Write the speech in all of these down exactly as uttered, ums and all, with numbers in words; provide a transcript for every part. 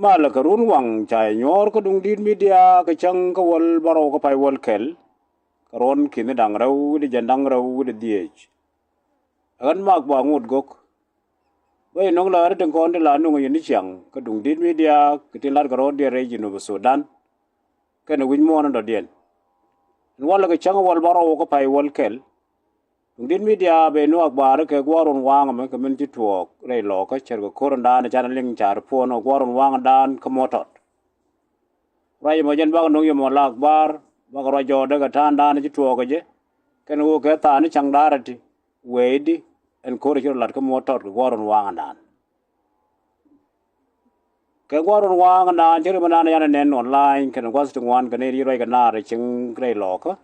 Malɛ kɛ run waŋ ca nyuɔɔr kä duŋ di̱t midia kɛ cäŋ kä wäl bärɔw kä pay wäl kɛl. Kɛ ruɔ̱n ki̱ni da̱ŋ rɛw wi̱cdɛ jiɛn da̱ŋ rɛw wi̱cdɛ dhieec. Ɛ ɣän mak ba ŋot gök. Bä inɔŋ lääri tin kɔn ti la nuŋ yin ni ciaŋ kä duŋ di̱t midia kɛ tin lat kɛ ruɔ̱n diɛn rɛy Jinub Sudan. Kɛnɛ wi̱c muɔ̱ɔ̱n in dɔ̱diɛn. In walɛ kɛ cäŋ wäl bärɔw kä pay wäl kɛl. Duŋ di̱t midia ben nuak baari kɛ gua̱a̱r run waŋ ɛmɛ kɛ min ci tuɔɔk rɛy Lɔɔkä cär kɛ ko̱r in daan canɛ liŋ car puɔ̱n ɔ gua̱a̱r run waŋ in daan kä Mɔtɔt. Ruac ɛmɔ jɛn bakɛ no̱ŋ yɛ mɔ laak baar bakɛ ruac jɔɔdɛ kɛ ta̱a̱n daan ci tuɔɔk kɛ jɛ. Kɛn ɣöö kɛ thaani ca̱ŋ da̱a̱rɛ ti wee di ɛn ko̱r ci rɔ lat kä Mɔtɔt kɛ gua̱a̱r run waŋ in daan. Kɛ gua̱a̱r run waŋ in daan ci ri mi naan yan nɛn online kɛn gua̱th ti ŋuan kɛ ni ri ruac kɛ naar cieŋ rɛy Lɔɔkä.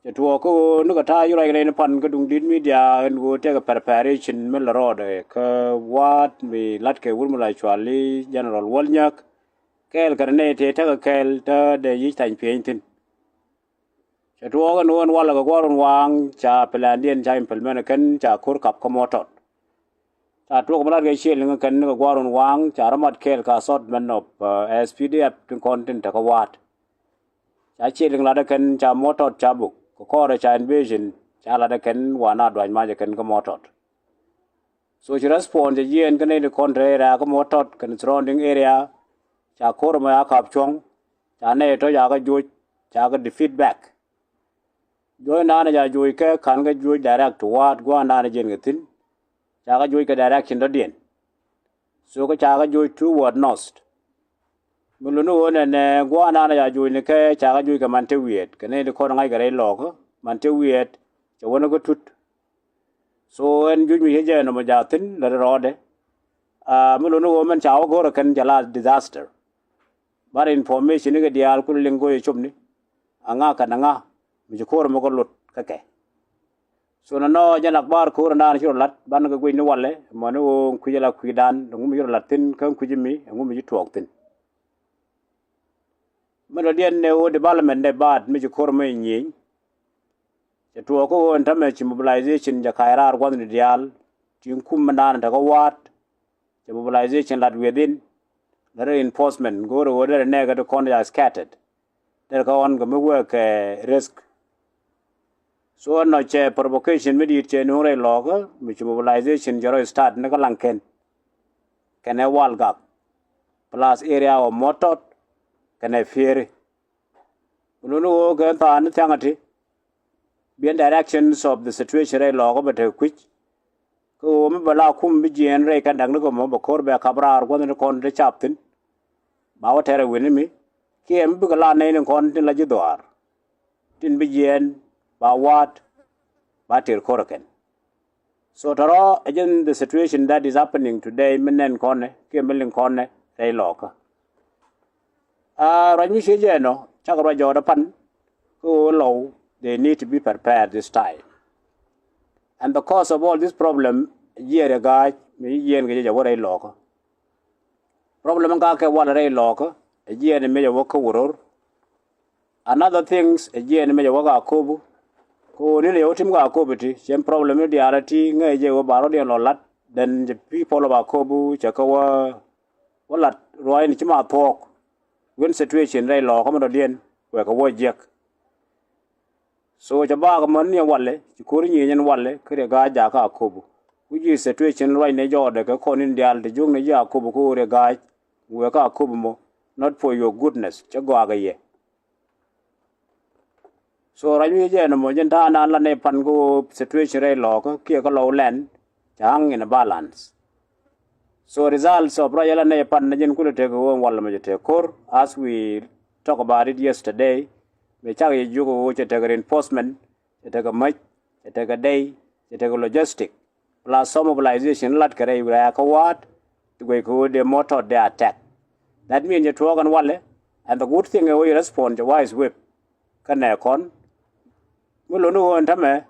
Cɛ tuɔɔk kä ɣöö ni kɛ ta̱a̱ ci ruac kɛ ni pan kä duŋ di̱t midia ɛn ɣöö tekɛ preparation mi lɛ rɔɔdɛ kä wa̱a̱t mi la̱tkɛ wur mi la cuali General Wäl Nyäk. Kɛɛl kɛn nɛy tëë tekɛ kɛɛl te dee yic thany pieny thi̱n. Cɛ tuɔɔk ɛn ɣöö ɛn walɛ kɛ gua̱a̱r run waŋ ca plandiɛn ca implement kɛn ca ko̱r kap kä Mɔtɔt. Ca tuɔɔk mi lat kɛ ciël liŋ kɛn kɛ gua̱a̱r run waŋ ca rɔ mat kɛɛl kɛ assortment of S P D F tin kɔn tin te kä wa̱a̱t. Ca ciël liŋ lat kɛn ca Mɔtɔt ca buk kɛ kɔɔrɛ ca invasion ca lat kɛn wa̱a̱ na duac mac kɛn kä Mɔtɔt. So ci response cɛ jiɛɛn kä nɛy ti kɔn te area kä Mɔtɔt kɛn surrounding area. Ca ko̱r mɛ a kap cuɔ̱ŋ ca nɛy tɔ̱ ca kä joc ca kä defeat back. Joc naan ca joc kɛ ka̱n kä joc direct to wa̱a̱t gua̱a̱n naan jiɛn kɛ thi̱n. Ca kä joc kɛ direction dɔ̱diɛn. So kä ca kä joc toward north. Mi luni ɣöö nɛnɛ gua̱a̱r naan ca joc ni kɛ ca kä joc kɛ man te wiɛɛt kɛ nɛy ti kɔn ŋa̱c kɛ rɛy Lɔɔkä man te wiɛɛt. Cɛ wänä kä tut. So ɛn juc mi cä jɛ nɔmɔ jaathin lät rɔɔdɛ. Mi luni ɣöö mɛn ca wä go̱rä kɛn jɛ la disaster. Bar information ni kɛ diaal kul liŋ go̱o̱cɛ copni. Aŋa kɛn aŋa mi ci ko̱r mi kɛ lot kä kɛ. So nɔnɔ jɛn akbar ko̱r ɛndan ci rɔ lat ban kɛ guic ni walɛ mɔni ɣöö kui̱c ala kui̱dan ɛŋu mi ci rɔ lat thi̱n kä kui̱c mi ɛŋu mi ci tuɔɔk thi̱n. Mi dɔ̱diɛn ni ɣöö development ni baat mi ci ko̱r mi nyieny. Cɛ tuɔɔk kä ɣöö ɛn tämɛ ci mobilization jɛ ka̱c raar gua̱thni diaal. Tin kum mi naan tekä wa̱a̱t. Cɛ mobilization lat within. Lät reinforcement go̱o̱rɛ ɣöö derɛ nɛɛkɛ ti kɔn ca scattered. Derɛ kä ɣɔn kɛ mi wek kɛ risk. So ɛn nɔ cɛ provocation mi di̱i̱t cɛ nuŋ rɛy Lɔɔkä mi ci mobilization cɛ rɔ start ni kä Laŋkɛn. Kɛnɛ Walgak. Plus area of Mɔtɔt. Kɛnɛ Pieri. Luni ɣöö kɛ tha̱a̱n ni thia̱ŋ ati. Biɛn directions of the situation rɛy Lɔɔkä bɛ te kui̱c. Kä ɣöö mi bɛ la kum bi jiɛɛn rɛy kɛn da̱ŋ ni kä mɔ bɛ ko̱r bɛ kap raar gua̱thni kɔn ti cap thi̱n. Ba wä tɛrɛ wi̱ni mi kiɛ mi bikɛ la nɛy ni kɔn tin la ji̱ dhuaar. Tin bi jiɛɛn ba wa̱a̱t ba tëër ko̱r kɛn. So tɔrɔ ɛ jɛn the situation that is happening today mi nɛn kɔnɛ kiɛ mi liŋ kɔnɛ rɛy Lɔɔkä. A ruac mi ciec jɛ ɛnɔ cakɛ ruac jɔɔdɛ pan. Kä ɣöö Lɔw they need to be prepared this time. And the cause of all this problem jiɛɛr ɛ ga̱a̱c mi ci jiɛɛn kɛ jɛ jɛ wä rɛy Lɔɔkä. Problem in ka kɛ wal rɛy Lɔɔkä ɛ jiɛɛn mi jɛ wä kä Wuror. Another things ɛ jiɛɛn mi jɛ wä ka Akobo. Kä ɣöö ni ni jɛ wä tim ka Akobo ti cɛn problem ni diaal ti ŋäc jɛ wä ba rɔ̱diɛn lɔ lat. Then the people of Akobo cɛ kä wä wä lat ruaacni ci ma thuɔɔk. Wen situation rɛy Lɔɔkä mi dɔ̱diɛn wek kɛ wä jiɛk. So cɛ bakɛ män ni walɛ ci ko̱r nyieny ɛn walɛ kä Riek Gai jakä Akobo. Which is situation ruacnɛ jɔɔdɛ kɛ kɔn in diaal ti juŋnɛ ji̱ Akobo kä Riek Gai wek kä Akobo mɔ. Not for your goodness cɛ gɔakɛ yɛ. So ruac mi jɛ nɔmɔ jɛn ta̱a̱ naan la nɛ pan kä situation rɛy Lɔɔkä kiɛ kä Lɔw lɛn. Cɛ hang in a balance. So results of ruac ala nɛ pan na jɛn kulɛ tek ɣöö wal mɛ jɛ tek ko̱r as we talk about it yesterday. Mɛ cak yɛ jiök ɣöö cɛ tek reinforcement, cɛ tek mäc, cɛ tek dɛy, cɛ tek logistic. Plus some mobilization lat kɛ rɛy wi̱i̱ rɛ̈ɛ̈ kä wa̱a̱t. Ti guɛc kɛ ɣöö dee Mɔtɔt dee attack. That mean jɛ tuɔɔk ɛn walɛ. And the good thing ɛ ɣöö yɛ respond jɛ wise whip. Kä nɛ kɔn mi luni ɣöö ɛn tämɛ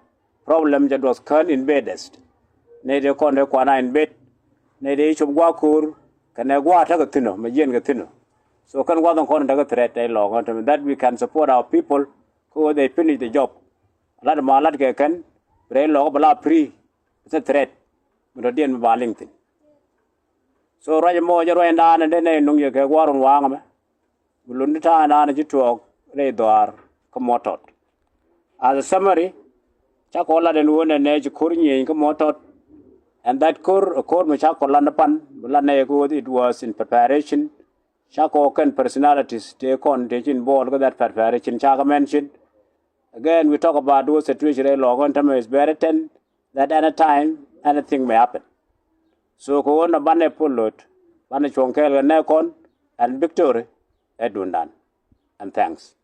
problem jɛ duɔth kään in bedest. Nɛy dee kɔn dee kuana in bed. Nɛy dee cop gua̱a̱k ko̱o̱r kɛ nɛ gua̱a̱k täk kɛ thi̱n ɔ mɛ jiɛn kɛ thi̱n ɔ. So kɛn gua̱a̱th in kɔn in täk kɛ threat ɛ lɔɔk ɛn tämɛ that we can support our people. Kä ɣöö they finish the job. Lat ma lat kɛ kɛn rɛy lɔɔk bɛ la free. It's a threat. Mi tɔ̱diɛn mi ba liŋ thi̱n. So ruac ɛmɔ jɛ ruac ɛndan ɛn dee nɛy nuŋ yɛ kɛ gua̱a̱r wun waaŋ ɛmɛ. Bi lundä ta̱a̱ ɛndan ɛ ci tuɔɔk rɛy dhɔaar kä Mɔtɔt. As a summary, cakɔ lat ɛn ɣöö nɛ nɛ ci ko̱r nyieny kä Mɔtɔt. And that ko̱r ɛ ko̱r mi cakɔ lat ni pan bi lat nɛ yɛ kɛ ɣöö it was in preparation. Cakɔ kɛn personalities tëë kɔn tëë ci involved kä that preparation cakɔ mention. Again, we talk about those situation rɛy lɔɔk ɛn tämɛ is very ten that anytime anything may happen. So kɛ ɣöö nɛ banɛ puɔl lot banɛ cuɔ̱ŋ kɛɛl kɛ nɛ kɔn and victory ɛ dundan. And thanks.